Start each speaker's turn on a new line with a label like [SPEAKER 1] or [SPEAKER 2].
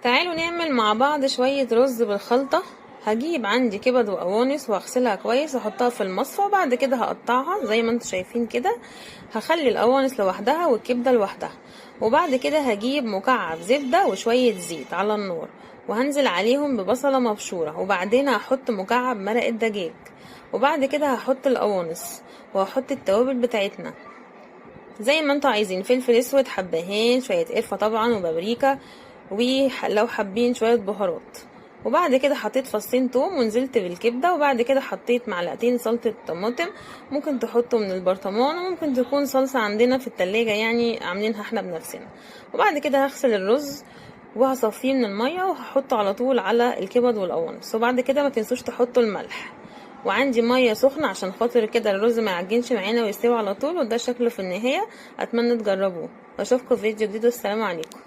[SPEAKER 1] تعالوا نعمل مع بعض شوية رز بالخلطة. هجيب عندي كبد وقوانص وهغسلها كويس واحطها في المصفى، وبعد كده هقطعها زي ما انتم شايفين كده. هخلي القوانص لوحدها والكبدة لوحدها، وبعد كده هجيب مكعب زبدة وشوية زيت على النار، وهنزل عليهم ببصلة مبشورة، وبعدين هحط مكعب مرق الدجاج، وبعد كده هحط القوانص وهحط التوابل بتاعتنا زي ما انتوا عايزين، فلفل اسود، حبهان، شوية قرفة طبعا، وبابريكا، ولو حابين شوية بهارات. وبعد كده حطيت فصين توم ونزلت بالكبدة، وبعد كده حطيت معلقتين سلطة طماطم، ممكن تحطوا من البرطمان وممكن تكون صلصة عندنا في التلاجة يعني عاملينها احنا بنفسنا. وبعد كده هغسل الرز وهصفيه من المية وهحطه على طول على الكبد والقوانص. وبعد كده ما تنسوش تحطوا الملح، وعندي مية سخنة عشان خاطر كده الرز ما يعجنش معانا ويستوي على طول. وده شكله في النهاية، اتمنى تجربوه واشوفكم في فيديو جديد، والسلام عليكم.